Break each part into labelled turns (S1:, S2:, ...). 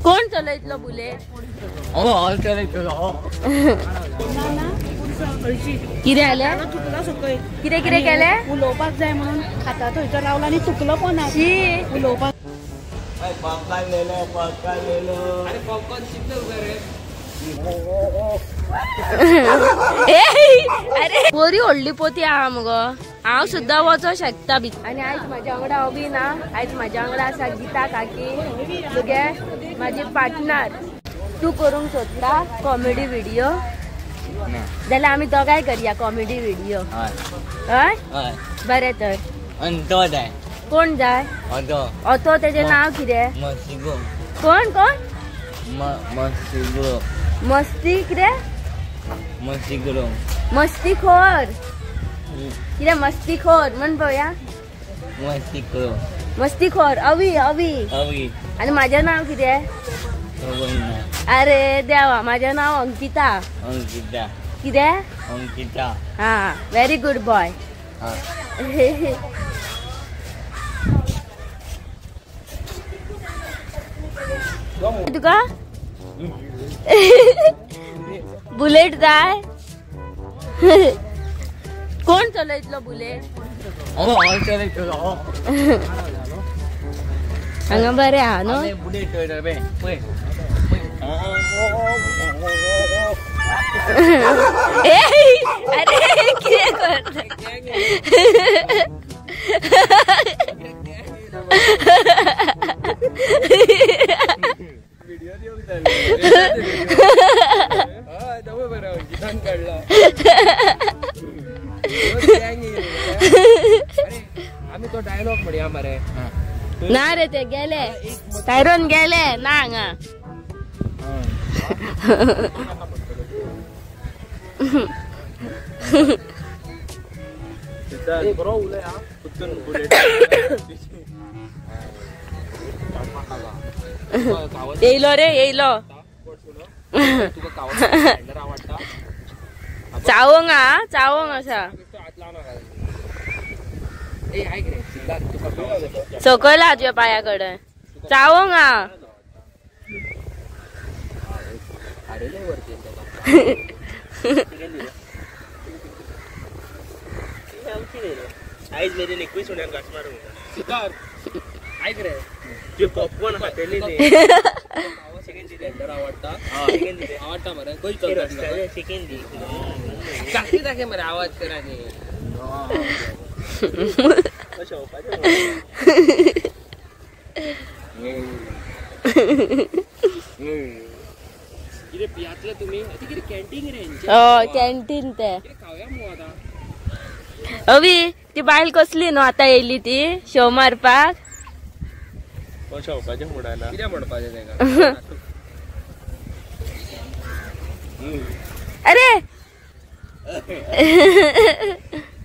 S1: कोण चलयतलो बुलेट? कितें जालें? कितें कितें केलें?
S2: उलोवपाक जाय म्हणून खाता थंयसर रावला आनी चुकलो पण उलोवपाक.
S1: अरे बरी व्हडली पोती आहा मुगो, हांव सुद्दां वचोंक शकता बी. आनी आयज म्हाज्या वांगडा हांव बी ना, आयज म्हाज्या वांगडा आसा गीता काकी, तुगे म्हाजी पार्टनर. तूं करूंक सोदता कॉमेडी व्हिडियो जाल्यार आमी दोगांय करया कॉमेडी व्हिडियो. हय बरें तर. कोण जाय? ऑटो. तेजें नांव कितें? कोण कोण? मस्ती कितें? मस्तीखोर. कितें मस्तीखोर म्हण पळोवया. मस्तीखोर अवी अवी. आनी म्हाजें नांव कितें? अरे देवा, म्हाजें नांव अंकिता.
S3: अंकिता
S1: कितें?
S3: अंकिता.
S1: हा, व्हेरी गुड बॉय. तुका बुलेट जाय? कोण चलयतलो बुलेट? हांगा बरें आहा न्हू. अरे कितें करता?
S4: आमी तो डायलॉग म्हणया मरे.
S1: ना रे, ते गेले टायरोन गेले ना हांगा. येयलो रे येयलो. चावंग आ, चावंग आसा. सकयल हा तुज्या पांया कडेन. चावंग आ.
S3: आयज मेरेन एकूय सुण्यान घांस मारूंक ना.
S4: आयक रे,
S3: तुवें पॉपकॉर्न खातली न्ही.
S4: आवडटा आवडटा मरे. खंय
S3: चिकन दी
S4: दाखय दाखय मरे, आवाज कर. आनी कितें पियातले तुमी? कितें कॅन्टीन रे?
S1: हय कॅन्टीन ते.
S4: खावया मुगो आतां.
S1: अवी ती बायल कसली न्हू आतां येयली ती शो मारपाक.
S3: शोवपाचें मुडाना
S4: कितें म्हणपाचें तेका?
S1: अरे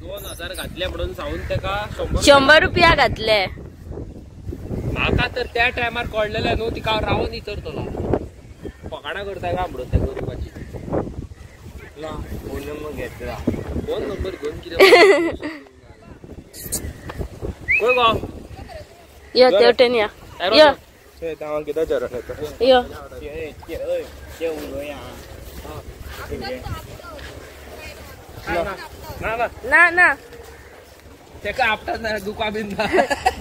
S4: 2000 घातले म्हणून सांगून तेका
S1: 100 रुपया घातले.
S4: म्हाका तर त्या टायमार कळलेलें न्हू तिका हांव रावन विचारतलो फकाणां करता काय म्हणून त्या गरीबाची.
S3: ना फोन नंबर घेतला.
S4: फोन नंबर घेवन कितें खंय गो?
S1: यो तेवटेन यो. यो यो ना ना
S4: तेका आपटा ना दुखा बीन ना.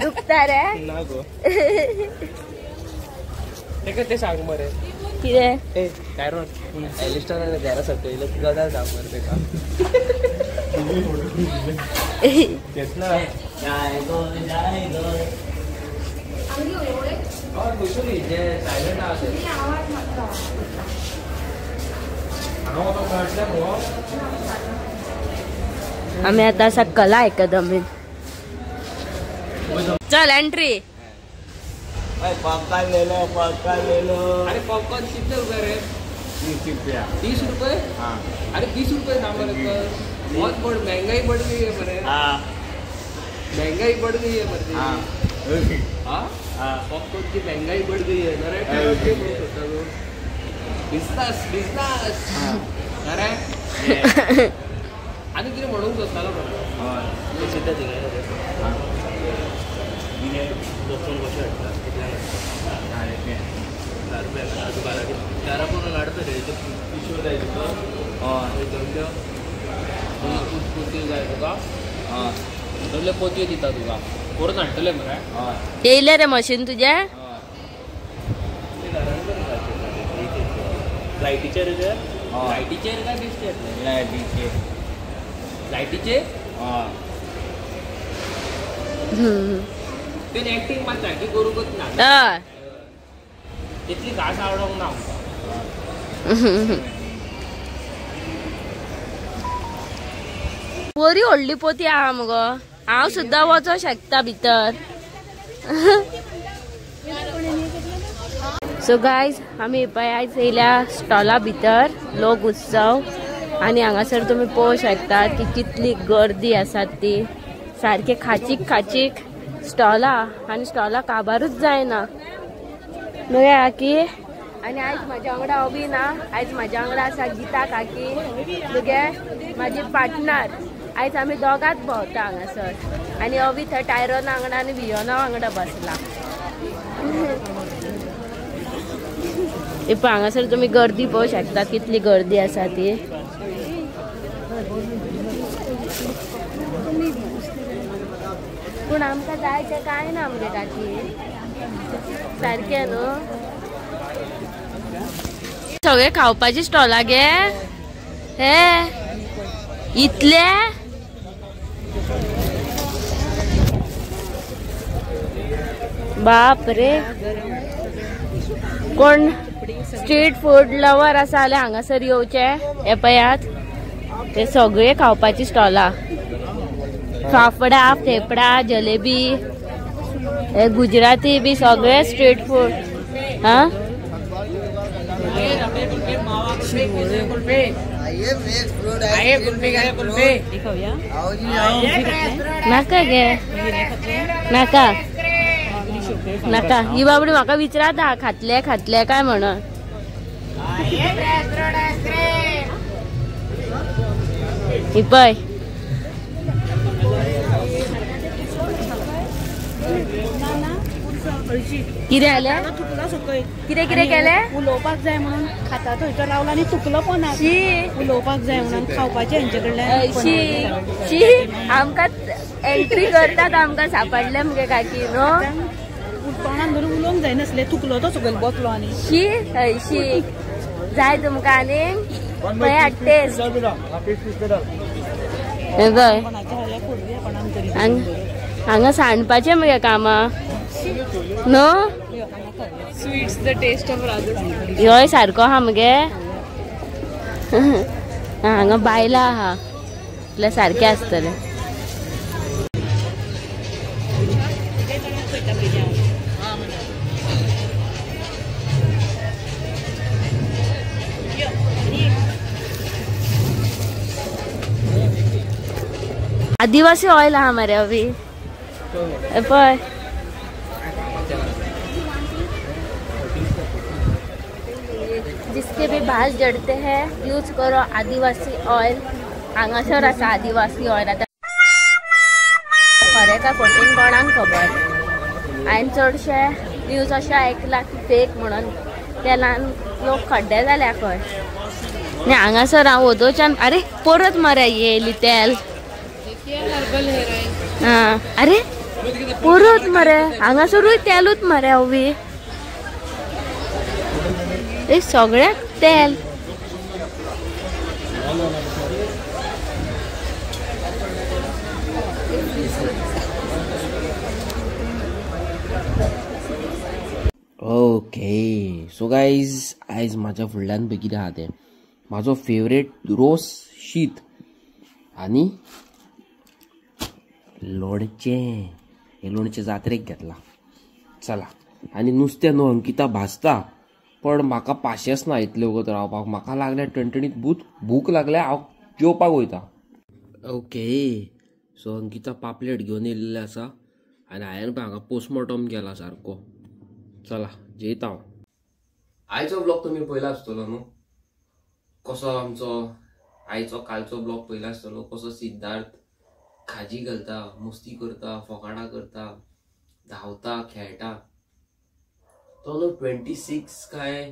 S1: दुखता रे?
S3: ना गो.
S4: तेका ते सांग मरे
S1: कितें?
S4: ए टायरोन एलिस्टरान घरा सकयलो ती गजाल सांग मरे तेका.
S3: जाय गो जाय गो.
S4: हय खंयसर न्ही जे सायलंट आहा ते. हांगा वचोंक मेळटलें मुगो.
S1: आमी आतां आसा कला अकादमीन. चल एंट्री.
S3: पॉपकॉर्न ले लो, पॉपकॉर्न ले लो.
S4: अरे पॉपकॉर्न कितने रुपये रे?
S3: 30 रुपया.
S4: 30 रुपये?
S3: हाँ.
S4: अरे 30 रुपये दाम मरे, बहुत बढ़ महंगाई बढ़ गई है मरे.
S3: हाँ
S4: महंगाई बढ़ गई है मरे.
S3: हाँ
S4: हाँ पॉपकॉर्न की महंगाई बढ़ गई है. अरे बिजनेस बिजनेस. अरे आनी कितें म्हणूंक सोदतालो
S3: हय सिद्धा थिंगा पॉपकॉर्न कशें हाडटा कितल्यांक हाडटा. घरा करून हाडता रे पिशव्यो जाय तुका. हय सगल्यो पोतयो जाय तुका. हय सगल्यो पोतयो दिता तुका करून हाडटले मरे. हय
S1: येयले रे मशीन तुजें.
S3: लायटीचेर लायटीचेर काय बेश्टेर? लायटीचेर. लायटीचेर हय. तेणी एक्टींग मात सारकी करूंकच ना.
S1: हय
S4: तितली घास आवडोंक ना आमकां.
S1: बरी व्हडली पोती आहा मुगो. हांव सुद्दां वचोंक शकता भितर. सो गायज आमी पळय आयज येयल्या स्टॉला भितर लोक उत्सव आनी हांगासर तुमी पळोवंक शकता की कितली गर्दी आसा ती. सारके खाचीक खाचीक स्टॉला आनी स्टॉला काबारूच जायना न्हय काकी. आनी आयज म्हाज्या वांगडा हांव बी ना. आयज म्हाज्या वांगडा आसा गीता काकी मगे म्हाजी पार्टनर. आयज आमी दोगांच भोंवता हांगासर आनी अवी थंय टायरोना वांगडा आनी वियोना वांगडा बसला. पळय हांगासर तुमी गर्दी पळोवंक शकता कितली गर्दी आसा ती. पूण आमकां जाय तें कांय ना मगे काकी. सारकें न्हू. सगळे खावपाची स्टॉला गे हे इतले. बाप रे कोण स्ट्रीट फूड लवर आसा जाल्यार हांगासर येवचे. हे पळयात ते सगळे खावपाची स्टॉला. फाफडा थेपडा जलेबी हे गुजराती बी सगळे स्ट्रीट फूड. हा नाका गे नाका नाका. ही बाबडी म्हाका विचारता खातले खातले काय म्हणून. ही पळय कितें जालें? कितें कितें केलें?
S2: उलोवपाक जाय म्हणून खाता थंयसर रावला आनी तुकलो पण उलोवपाक जाय म्हणून खावपाचें हेंचे कडल्यान.
S1: शी शी आमकां एंट्री करतात आमकां सापडलें मगे काकी न्हू.
S2: तोंडान धरून उलोवंक जायनासलें तुकलो तो सकयल बसलो आनी
S1: शी शी जाय तुमकां आनी पळयात टेस्ट. हें हांगा सांडपाचें मगे कामां न्हू.
S5: Sweets the taste of Rajasthan.
S1: ह्योय सारको आहा मगे. हांगा बायलां आहा जाल्यार सारकें आसतलें. आदिवासी ऑयल आहा मरे अभी पळय. जिसके भी बाल जड़ते हैं यूज करो आदिवासी ऑयल. हांगासर आसा आदिवासी ऑयल. आतां खरें काय फटींग कोणाक खबर. हांवें चडशे न्यूज अशें आयकलां की फेक म्हणून तेलान लोक खड्डे जाल्या खंय. आनी हांगासर हांव वदोवच्यान अरे परत मरे येयली तेल. आं अरे परत मरे हांगासरूय तेलूच मरे अवी. सगळ्याक तेल.
S4: ओके सो गायज आयज म्हाज्या फुडल्यान पळय कितें आहा तें. म्हाजो फेवरेट रोस शीत आनी लोणचें. हें लोणचें जात्रेक घेतलां. चला आनी नुस्तें न्हू अंकिता भाजता पण म्हाका पाशेंच ना इतले वगत रावपाक. म्हाका लागल्या टणटणीत भूक लागल्या. हांव जेवपाक वयता. ओके सो अंकिता पापलेट घेवन येयल्लें आसा आनी हांवें पळय हांगा पोस्टमॉर्टम केला सारको. चला जेयता हांव. आयचो ब्लॉग तुमी पळयला आसतलो न्हू. कसो आमचो आयचो कालचो ब्लॉग पळयला आसतलो. कसो सिद्धार्थ खाजी घालता, मस्ती करता, फोकाणां करता, धांवता, खेळटा. तो न्हू 26 काय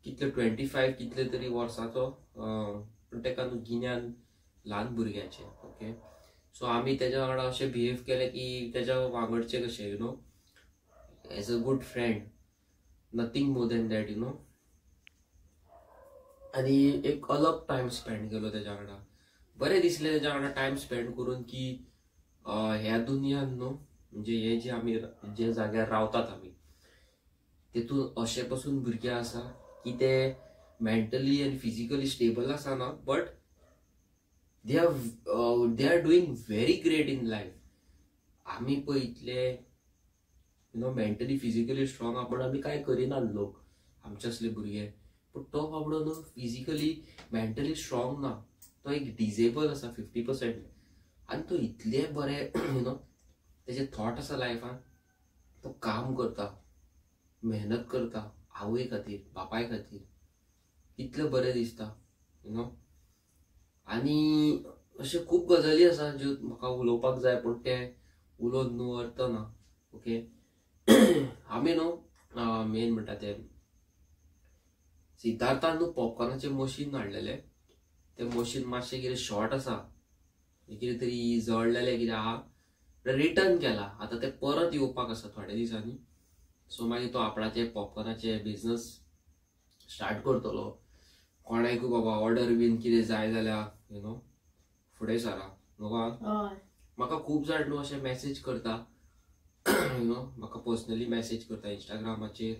S4: कितले 25 कितले तरी वर्साचो, पूण तेका न्हू गिन्यान ल्हान भुरग्याचें. ओके, सो आमी तेज्या वांगडा अशें बिहेव केलें की तेज्या वांगडचे कशें, you know, as a good friend, nothing more than that, you know. आनी एक अलग टायम स्पेंड केलो तेज्या वांगडा. बरें दिसलें तेज्या वांगडा टायम स्पेंड करून की ह्या दुनियान न्हू, म्हणजे हे जे आमी जे जाग्यार रावतात आमी तेतून अशें पसून भुरगे आसा की ते मेंटली आनी फिजिकली स्टेबल आसना, but they are doing very great in life. आमी पळय इतले you know mentally physically strong आहा, पण आमी कांय करिना लोक आमचे असले भुरगे. पूण तो बाबडो न्हू फिजिकली मेंटली स्ट्रॉंग ना, तो एक डिजेबल आसा 50%, आनी तो इतले बरे you know तेजे थॉट आसा लायफान, तो काम करता, मेहनत करता आवय खातीर बापाय खातीर, इतलें बरें दिसता you know. आनी अशे खूब गजाली आसा ज्यो म्हाका उलोवपाक जाय, पूण ते उलोवन न्हू अर्थ ना. ओके, आमी न्हू मेन म्हणटा ते सिद्धार्थान न्हू पॉपकॉर्नाचें मशीन हाडलेलें. तें मशीन मातशें कितें शॉर्ट आसा, कितें तरी जळलेलें कितें आहा, रिटर्न केला. आतां तें परत येवपाक आसा थोड्या दिसांनी. सो मागीर तो आपणाचे पॉपकॉर्नाचे बिजनस स्टार्ट करतलो. कोणाकूय बाबा ऑर्डर बीन कितें जाय जाल्यार you know फुडें सरा न्हू. म्हाका खूब जाण न्हू अशें मॅसेज करता, you know, म्हाका पर्सनली मॅसेज करता इंस्टाग्रामाचेर,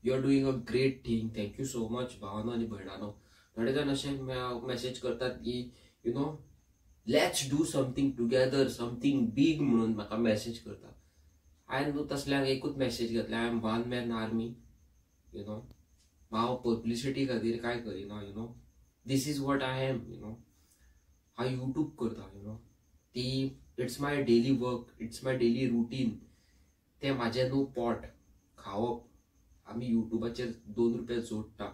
S4: you are doing a great thing, thank you so much भावानो आनी भयणानो. थोडे जाण अशें मॅसेज करतात की you know let's do something together, something big म्हणून म्हाका मॅसेज करता. हांवें न्हू तसल्यांक एकूच मॅसेज घातल्या, I am one man army, you know. हांव पब्लिसिटी खातीर कांय करिना, you know, this is what I am, you know. हांव यूट्यूब करता, you know, ती it's my daily work, it's my daily routine. तें म्हाजें न्हू पोट खावप, आमी यूट्यूबाचेर 2 रुपया जोडटा,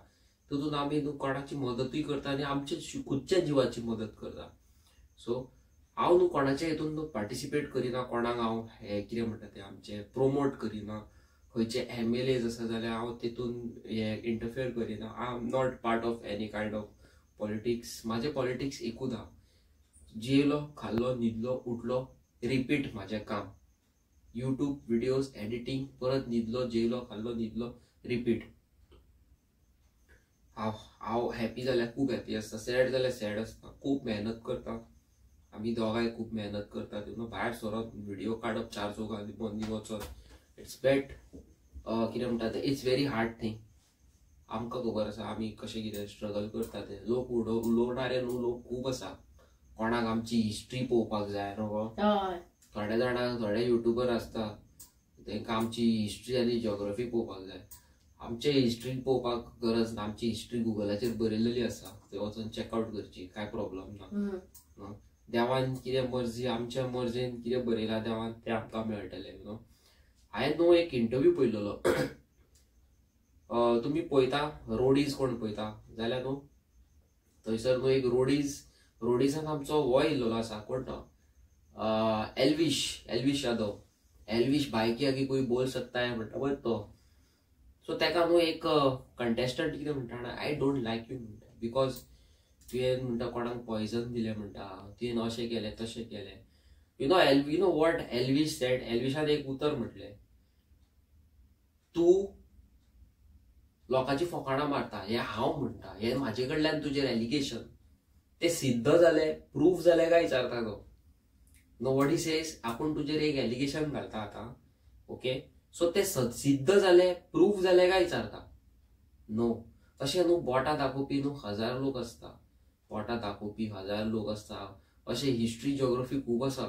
S4: तितून आमी न्हू कोणाची मदतूय करता आनी आमचे खुदच्या जिवाची मदत करता. सो हांव न्हू कोणाच्या हितून न्हू पार्टिसिपेट करिना, कोणाक हांव हें कितें म्हणटा तें आमचें प्रोमोट करिना, खंयचे MLAs आसा जाल्यार हांव तितून हें इंटरफियर करिना. I am not part of any kind of politics. म्हाजें पॉलिटिक्स एकूच आहा, जेयलो, खाल्लो, न्हिदलो, उठलो, रिपीट म्हाजें काम, यूट्यूब विडियोज एडिटींग, परत न्हिदलो, जेयलो, खाल्लो, न्हिदलो, रिपीट. हांव हॅपी जाल्यार खूब हॅपी आसता, सॅड जाल्यार सॅड आसता. खूब मेहनत करता आमी दोगांय, खूब मेहनत करतात, you know. भायर सरप, विडियो काडप, 4 चौगांनी मदीं वचप, it's बेट कितें म्हणटा तें, it's very hard thing. आमकां खबर आसा आमी कशें कितें स्ट्रगल करता तें. लोक उलोवणारे न्हू लोक खूब आसा, कोणाक आमची हिस्ट्री पळोवपाक जाय न्हू. थोड्या जाणांक थोडे युट्यूबर आसता तांकां आमची हिस्ट्री आनी जियोग्राफी पळोवपाक जाय. आमचे हिस्ट्री पळोवपाक गरज ना, आमची हिस्ट्री गुगलाचेर बरयलेली आसा, थंय वचून चॅकआवट करची, कांय प्रॉब्लम ना. देवान कितें मर्जी, आमच्या मर्जीन कितें बरयलां देवान तें आमकां मेळटलें, you know. हांवें न्हू एक इंटरव्यू पळयलेलो, तुमी पळयता रोडीज कोण पळयता जाल्यार न्हू थंयसर न्हू एक रोडीजान आमचो हो येयल्लो आसा, कोण तो, एल्विश, एल्विश यादव, एल्विश भाई की आगे कोई बोल सकता है म्हणटा पळय तो. सो तेका न्हू एक कंटेस्टंट कितें म्हणटा, I don't like you म्हणटा, because तुवें म्हणटा कोणाक पॉयजन दिलें म्हणटा, तुवें अशें केलें तशें केलें, you know. You know what Elvish said, एल्विशान एक उतर म्हटलें, तूं लोकांची फोकाणां मारता हें हांव म्हणटा, हें म्हाजे कडल्यान तुजेर एलिगेशन, तें सिद्ध जालें, प्रूफ जालें काय विचारता तो. नो what he says, आपूण तुजेर एक एलिगेशन घालता आतां, ओके, सो तें सिद्ध जालें, प्रूफ जालें काय विचारता. नो, अशें न्हू बोटां दाखोवपी न्हू हजार लोक आसता, बोटां दाखोवपी हजार लोक आसता. अशें हिस्ट्री जियोग्राफी खूब आसा,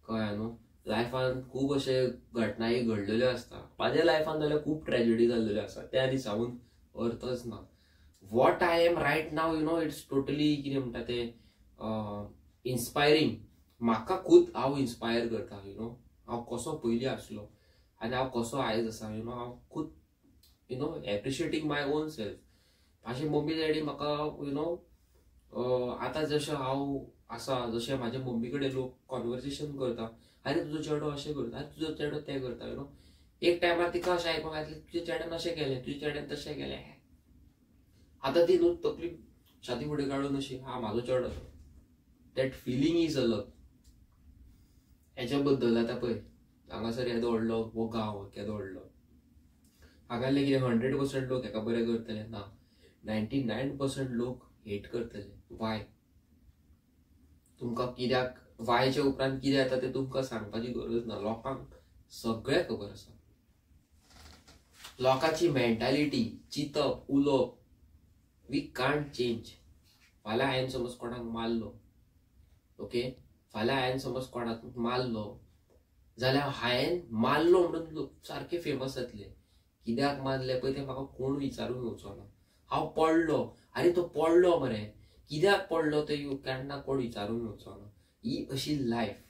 S4: कळ्ळें न्हू. लायफान खूब अशे घटनाय घडलेल्यो आसता, म्हाज्या लायफान जाल्यार खूब ट्रेजिडी जाल्लेल्यो आसा, त्या दिसावून अर्थच ना. What I am right now, you know, it's totally कितें म्हणटा तें इन्स्पायरींग. म्हाका खूद हांव इन्स्पायर करता, you know, हांव कसो पयलीं आसलो आनी हांव कसो आयज आसा, you know, हांव खूद you know appreciating my own self. म्हाजी मम्मी डॅडी म्हाका you know आतां जशें हांव आसा, जशें म्हाज्या मम्मी कडेन लोक कॉन्वर्सेशन करता, आरे तुजो चेडो अशें करता, आरे तुजो चेडो तें करता, you know, एक टायमार तिका अशें आयकूंक येतलें तुज्या चेड्यान अशें केलें, तुज्या चेड्यान तशें केलें. आतां ती न्हू तकली छाती फुडें काडून अशी हा म्हाजो चेडो, that feeling is अलग. हेच्या बद्दल आतां पळय हांगासर येदो व्हडलो हो गांव केदो व्हडलो, हांगासरले कितें 100% लोक हेका बरें करतले ना, 99% लोक हेट करतले. वाय? तुमकां कित्याक वायच्या उपरांत कितें जाता तें तुमकां सांगपाची गरज ना, लोकांक सगळें खबर आसा. लोकांची मेंटालिटी, चिंतप, उलोवप we can't change. फाल्यां हांवें समज कोणाक मारलो, ओके, फाल्यां हांवें समज कोणाक मारलो जाल्यार हांवें मारलो म्हणून लोक सारके फेमस जातले. कित्याक मारले पळय तें म्हाका कोण विचारूंक येवचो ना. हांव पडलो, आरे तो पडलो मरे, कित्याक पडलो तें केन्ना कोण विचारूंक येवचो ना. ही अशी लायफ.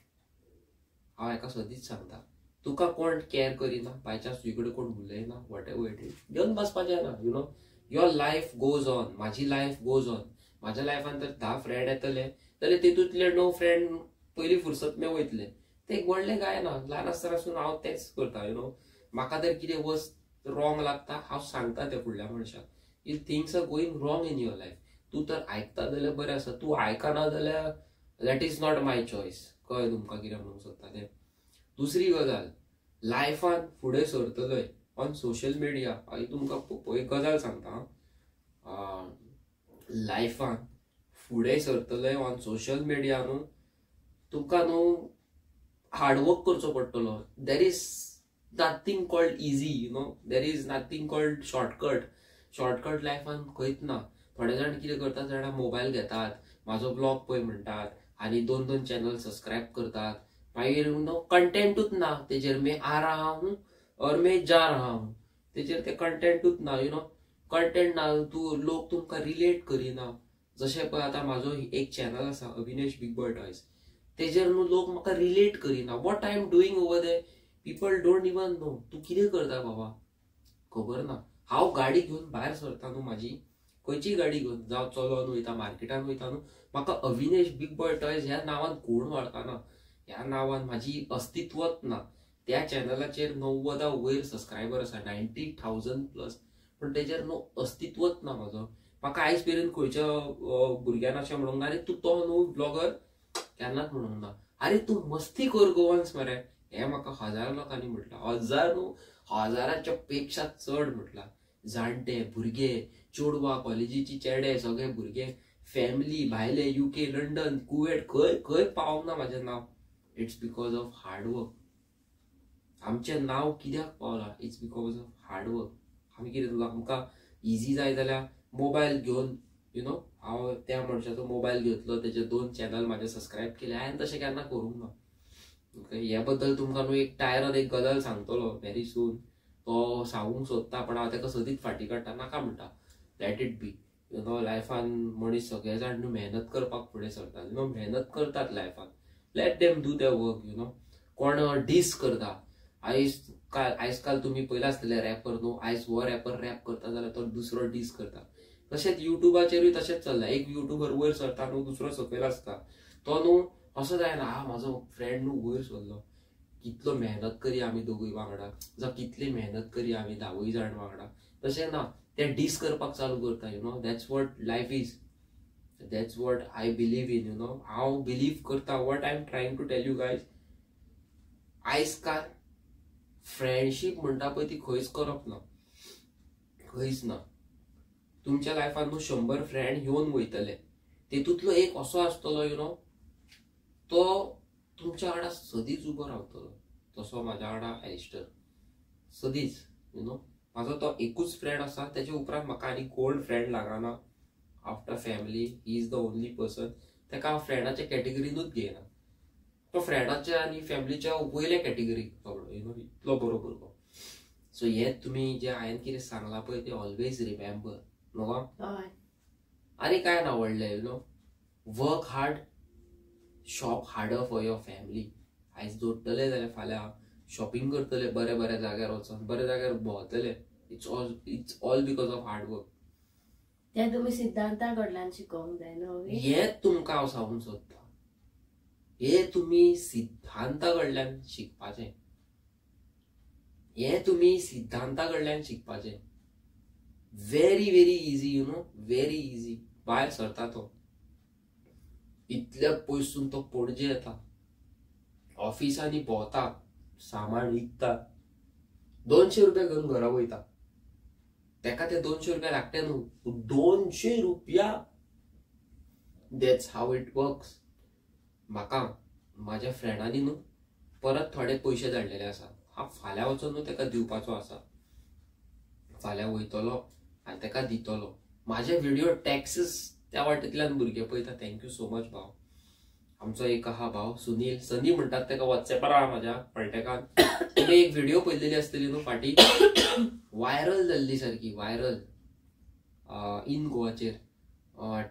S4: हांव हेका सदींच सांगता, तुका कोण कॅर करिना, बाय चान्स तुजे कडेन कोण उलयना, what ever it is, घेवन बसपाचें ना. You know your life goes on. म्हाजी लायफ गोज ऑन. म्हाज्या लायफान तर 10 फ्रेंड येतले जाल्यार तितूंतले 9 फ्रेंड पयली फुरसत में वयतले. ते एक व्हडलें कांय ना, ल्हान आसतना सून हांव तेंच करता. You know म्हाका तर कितें वस्त रॉंग लागता हांव सांगता त्या फुडल्या मनशाक, if things are going wrong in your life. तूं तर आयकता जाल्यार बरें आसा, तूं आयकना जाल्यार that is not my choice. कळ्ळें तुमकां कितें म्हणूंक सोदता तें? दुसरी गजाल, लायफान फुडें सरतलोय ऑन सोशल मिडिया, हांव तुमकां एक गजाल सांगता, लायफान फुडें सरतलोय ऑन सोशल मिडिया न्हू तुमकां न्हू हार्डवर्क करचो पडटलो. There is nothing called easy, you know, there is nothing called shortcut. Shortcut लायफान खंयच ना. थोडे जाण कितें करतात जाणा, मोबायल घेतात, म्हाजो ब्लॉग पळय म्हणटात आनी 2-2 चॅनल सबस्क्रायब करतात, मागीर न्हू कंटेंटूच ना तेजेर. मैं आ रहा हूँ और मैं जा रहा हूँ, तेजेर ते कंटेंटूच ना. You know content ना, तूं लोक तुमकां रिलेट करिना. जशें पळय आतां म्हाजो एक चॅनल आसा अविनेश बिग बॉय टॉयज, तेजेर न्हू लोक म्हाका रिलेट करिना. What I am doing over there people don't even know. तूं कितें करता बाबा खबर ना. हांव गाडी घेवन भायर सरता न्हू, म्हाजी खंयचीय गाडी घेवन जावं चलोन वयता, मार्केटान वयता न्हू, म्हाका अविनेश बिग बॉय टॉयज ह्या नांवान कोण वळखना, ह्या नांवान म्हाजी अस्तित्वच ना. त्या चॅनलाचेर 90 वयर सबस्क्रायबर आसा, 90,000 प्लस, पूण तेजेर न्हू अस्तित्वच ना म्हाजो. म्हाका आयज मेरेन खंयच्या भुरग्यान अशें म्हणूंक ना, आरे तूं तो न्हू ब्लॉगर, केन्नाच म्हणूंक ना. आरे तूं मस्ती कर गोवन्स मरे, हें म्हाका हजार लोकांनी म्हटलां, हजार न्हू हजाराच्या पेक्षा चड म्हटलां. जाणटे भुरगे, चेडवां, कॉलेजीची चेडे, सगळे भुरगे, फॅमिली, भायले, UK, London, Kuwait, खंय खंय पावंक ना म्हाजें नांव. It's because of hard work. आमचें नांव कित्याक पावलां? It's because of hard work. आमी कितें आमकां इजी जाय जाल्यार मोबायल घेवन, you know, हांव त्या मनशाचो मोबायल घेतलो, तेजे 2 चॅनल म्हाजे सबस्क्रायब केले, हांवें तशें केन्ना करूंक ना. हे बद्दल तुमकां न्हू एक टायरन एक गजाल सांगतलो व्हेरी सून. तो सांगूंक सोदता पण हांव ताका सदींच फाटीं काडटा, नाका म्हणटा, let it be. You know लायफान मनीस सगळे जाण न्हू मेहनत करपाक फुडें सरतात, you know मेहनत करतात लायफान, let them do their work. You know कोण डीस करता, आयज काल तुमी पळयलां आसतलें रॅपर न्हू, आयज हो रॅपर रॅप करता जाल्यार तो दुसरो डीस करता. तशेंच युट्यूबाचेरूय तशेंच चल्लां, एक युट्यूबर वयर सरता न्हू, दुसरो सकयल आसता, तो न्हू असो जायना, हा म्हाजो फ्रेंड न्हू वयर सरलो, कितलो मेहनत करी आमी दोगूय वांगडा, जावं कितली मेहनत करी आमी 10 जाण वांगडा, तशें ना, ते डीस करपाक चालू करता. You know that's what life is, that's what I believe in. You know हांव बिलीव करता what I am trying to tell you guys. आयज काल फ्रेंडशीप म्हणटा पळय ती खंयच करप ना, खंयच ना. तुमच्या लायफान न्हू 100 फ्रेंड येवन वयतले, तेतूंतलो एक असो आसतलो, you know, तो तुमच्या वांगडा सदींच उबो रावतलो. तसो म्हाज्या वांगडा एलिस्टर सदींच, you know, म्हाजो तो एकूच फ्रेंड आसा, तेजे उपरांत म्हाका आनी कोण फ्रेंड लागना. After family he is the only person. ताका हांव फ्रेंडाच्या कॅटेगरीनूच घेयना, तो फ्रेंडाच्या आनी फॅमिलीच्या वयल्या कॅटेगरीक बाबडो, you know, इतलो बरो भुरगो. सो हे तुमी जे हांवें कितें सांगलां पळय तें ऑलवेज रिमेंबर न्हू. आनी कांय ना व्हडलें, you know, work hard, shop harder for your family. आयज जोडटले जाल्यार फाल्यां शॉपिंग करतले, बऱ्या बऱ्या जाग्यार वचोन बऱ्या जाग्यार भोंवतले. It's all because of hard work.
S1: तें तुमी सिद्धांता कडल्यान शिकोवंक जाय न्हू.
S4: हें तुमकां हांव सांगूंक सोदतां, हें तुमी सिद्धांता कडल्यान शिकपाचें. हे तुमी सिद्धांता कडल्यान शिकपाचें. Very very easy, you know, very easy. भायर सरता तो इतल्या पयसून, तो पणजे येता, ऑफिसांनी भोंवता, सामान विकता, 200 रुपया घेवन घरा वयता. तेका ते 200 रुपया लागते न्हू, 200 रुपया. That's how it works. म्हाका म्हाज्या फ्रेंडांनी न्हू परत थोडे पयशे धाडलेले आसा. हांव फाल्यां वचोन न्हू तेका दिवपाचो आसा. फाल्यां वयतलो आनी तेका दितलो. म्हाजे व्हिडिओ टॅक्सीस त्या वाटेंतल्यान भुरगे पळयता. Thank you so much भाव. आमचो एक आहा भाव सुनील, सनी म्हणटात तेका, वॉट्सॅपार आहा म्हाज्या कॉन्टेक्टान. तुमी एक व्हिडिओ पळयलेली आसतली न्हू फाटीं, व्हायरल जाल्ली सारकी, व्हायरल इन गोवाचेर.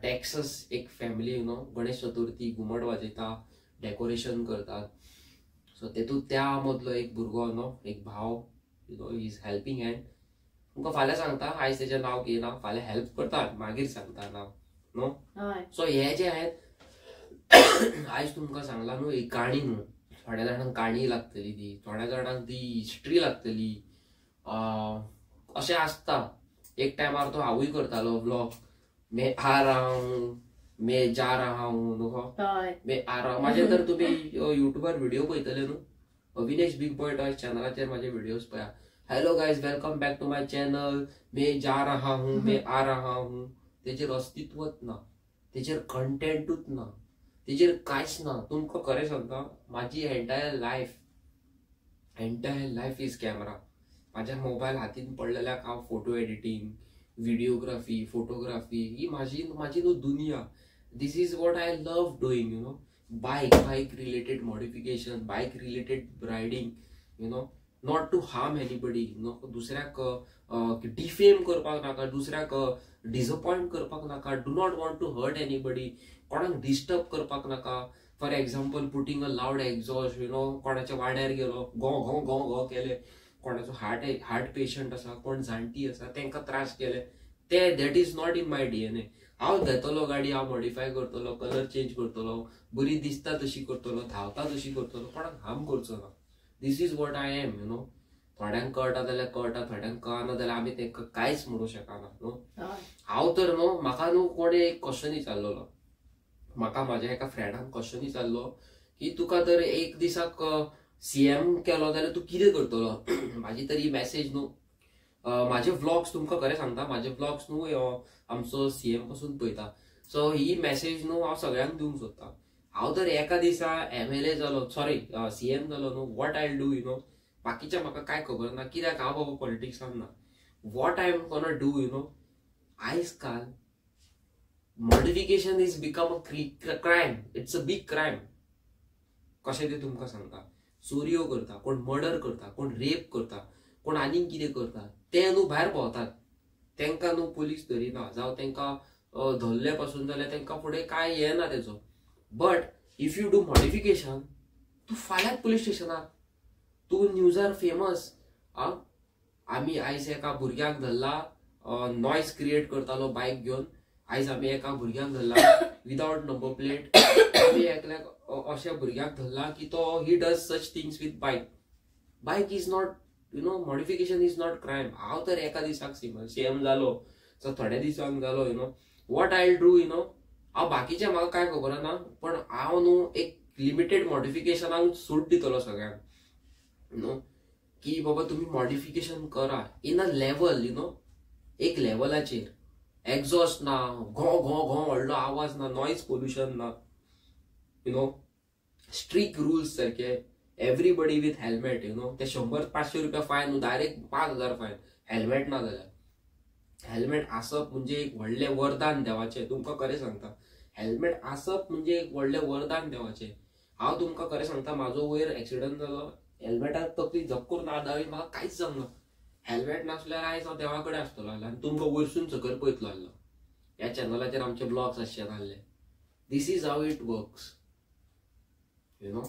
S4: टॅक्सस एक family, you know, Ganesh Chaturthi घुमट वाजयता, डेकोरेशन करतात. सो तेतूंत त्या मदलो एक भुरगो न्हू, एक भाव, you know, is helping hand. तुमकां फाल्यां सांगता, आयज तेजें नांव घेयना, फाल्यां हेल्प करता, मागीर सांगता नांव न्हू. सो हे जे आहेत आयज तुमकां सांगला न्हू, एक काणी न्हू. थोड्या जाणांक काणी लागतली ती, थोड्या जाणांक ती हिस्ट्री लागतली, अशें आसता. एक टायमार तो हांवूय करतालो ब्लॉग, मैं आ रहा हूँ, मैं जा रहा हूँ, न्हू, मैं आ रहा हूँ. म्हाजे तर तुमी युट्यूबार व्हिडिओ पळयतले न्हू, अविनेश बिग बॉय टॉयज चॅनलाचेर म्हाजे व्हिडियोज पळया. Hello guys, welcome back to my channel, मैं जा रहा हूँ, मैं आ रहा हूँ. तेजेर अस्तित्वच ना, तेजेर कंटेंटूच ना, तेजेर कांयच ना. तुमकां खरें सांगता, म्हाजी entire life is camera. म्हाज्या मोबायल हातीन पडलेल्याक हांव फोटो एडिटींग, व्हिडिओग्राफी, फोटोग्राफी ही म्हाजी न्हू दुनिया. This is what I love doing, you know. Bike related modification, bike related riding, you know, not to harm anybody, you know. दुसऱ्याक defame करपाक नाका, दुसऱ्याक डिसअपॉयंट करपाक नाका. Do not want to hurt anybody, कोणाक डिस्टर्ब करपाक नाका. For example, putting a loud exhaust, you know, कोणाच्या वाड्यार गेलो, गो गो गो गो केले, कोणाचो हार्ट पेशंट आसा, कोण जाणटी आसा, तांकां त्रास केले, ते that is not in my DNA. हांव घेतलो गाडी, हांव मॉडिफाय करतलो, कलर चेंज करतलो, बरी दिसता तशी करतलो, धांवता तशी करतलो, कोणाक हार्म करचो ना. This is what I am, you know. थोड्यांक कळटा जाल्यार कळटा, थोड्यांक कळना जाल्यार आमी तांकां कांयच म्हणूं शकना न्हू. हांव तर न्हू, म्हाका न्हू कोणें एक क्वेश्चन विचारलेलो, म्हाका म्हाज्या एका फ्रेंडान क्वेश्चन विचारलो की तुका तर एक दिसाक सीएम केलो जाल्यार तूं कितें करतलो. म्हाजी तर ही मॅसेज न्हू, म्हाजे व्लॉग्स तुमकां खरें सांगता, म्हाजे व्लॉग्स न्हू आमचो सीएम पासून पळयता. सो ही मॅसेज न्हू हांव सगळ्यांक दिवंक सोदता. हांव तर एका दिसा MLA जालो, सॉरी सीएम जालो न्हू, what I do, you know, बाकीच्या म्हाका कांय खबर ना, कित्याक हांव बाबा पॉलिटिक्सान ना. What I am gonna do, you know, आयज काल modification is become a crime. It's a big crime. कशें तें तुमकां सांगता. चोरयो करता, कोण मर्डर करता, कोण रेप करता, कोण आनीक कितें करता, ते न्हू भायर भोंवतात. तांकां न्हू पुलीस धरिना, जावं तांकां धरले पासून जाल्यार तांकां फुडें कांय येना तेजो. But if you do modification, तूं फाल्यांच पुलीस स्टेशनार, तूं न्यूजार फेमस. आं, आमी आयज एका भुरग्याक धरला, नॉयज क्रिएट करतालो बायक घेवन. आयज आमी एका भुरग्याक धरला विदावट नंबर प्लेट. आमी एकल्याक अशा भुरग्याक धरला की तो he does such things with bike. Bike is not, you know, modification is not crime. हांव तर एका दिसाक सीएम जालो, सो थोड्या दिसांक जालो, you know, what I do, you know, हांव बाकीचें म्हाका कांय खबर ना, पण हांव न्हू एक लिमिटेड मॉडिफिकेशनाक सूट दितलो सगळ्यांक, you know, की बाबा तुमी मॉडिफिकेशन करा in a level, you know, एक लेवलाचेर. एग्जॉस्ट ना, घो घो घो व्हडलो आवाज ना, नॉयज पोल्युशन ना, you know, strict rules सारके, everybody with helmet, you know. ते 100-500 रुपया फायन न्हू, डायरेक्ट 5000 फायन हेल्मेट ना जाल्यार. हेल्मेट आसप म्हणजे एक व्हडलें वरदान देवाचें. तुमकां खरें सांगता, हेल्मेट आसप म्हणजे एक व्हडलें वरदान देवाचें. हांव तुमकां खरें सांगता, म्हाजो वयर एक्सिडंट जालो, हेल्मेटाक तकली झक करून आदावी, म्हाका कांयच जावंक ना. हेल्मेट नासल्यार आयज हांव देवा कडेन आसतलो आसलो आनी तुमकां वयरसून सकयल पळयतलो आसलो. ह्या चॅनलाचेर आमचे ब्लॉग्स आसचे नासले. This is how it works, you know.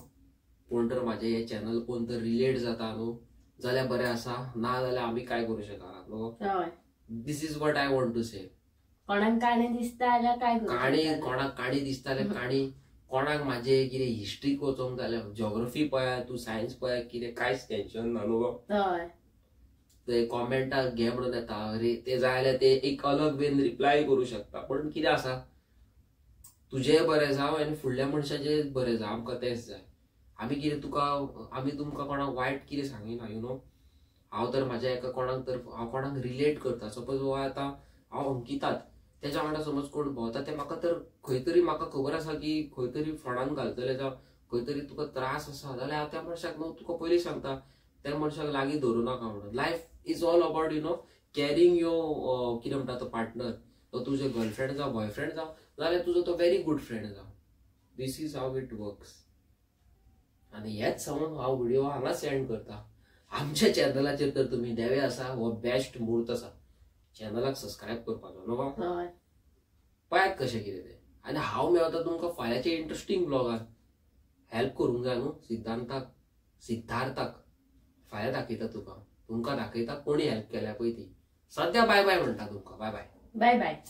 S4: कोण तर म्हाजें हें चॅनल कोण तर रिलेट जाता न्हू जाल्यार बरें आसा, ना जाल्यार आमी कांय करूं शकना न्हू. This is what I want to say.
S1: कोणाक काणी दिसता जाल्यार काय
S4: काणी, कोणाक काणी दिसता जाल्यार काणी, कोणाक म्हाजें कितें हिस्ट्रीक वचोंक जाल्यार जॉग्रफी पळया, तूं सायन्स पळया, कितें कांयच टेन्शन ना न्हू. ते कॉमेंटाक घे म्हणून येता, ते जाय जाल्यार ते एक अलग वेन रिप्लाय करूं शकता. पण कितें आसा, तुजें बरें जावं आनी फुडल्या मनशाचें बरें जावं, आमकां तेंच जाय. आमी कितें तुका, आमी तुमकां कोणाक वायट कितें सांगिना, you know. हांव तर म्हाज्या एका कोणाक तर हांव कोणाक रिलेट करता, सपोज हो आतां हांव अंकितात तेज्या वांगडा समज कोण भोंवता ते म्हाका तर खंय तरी म्हाका खबर आसा की खंय तरी फोंडान घालतले जावं खंय तरी तुका त्रास आसा जाल्यार हांव त्या मनशाक न्हू तुका पयलीं सांगता त्या मनशाक लागीं धरूं नाका म्हणून. Life is all about you know carrying your कितें म्हणटा तो पार्टनर, तो तुजो गर्लफ्रेंड जावं बॉयफ्रेंड जावं जाल्यार तुजो तो व्हेरी गुड फ्रेंड जावं. This is how it works. आनी हेच सांगून हांव व्हिडिओ हांगा सेंड करता. आमच्या चॅनलाचेर तर तुमी देवे आसा हो बेस्ट म्हूर्त आसा चॅनलाक सबस्क्रायब करपाचो न्हू, पळयात कशें कितें तें. आनी हांव मेळटा तुमकां फाल्यांच्या इंट्रस्टींग ब्लॉगान. हेल्प करूंक जाय न्हू सिद्धांताक, सिद्धार्थाक. फाल्यां दाखयता तुका, तुमकां दाखयता कोणी हेल्प केल्या पळय ती. सद्या बाय बाय म्हणटा तुमकां, बाय बाय बाय बाय.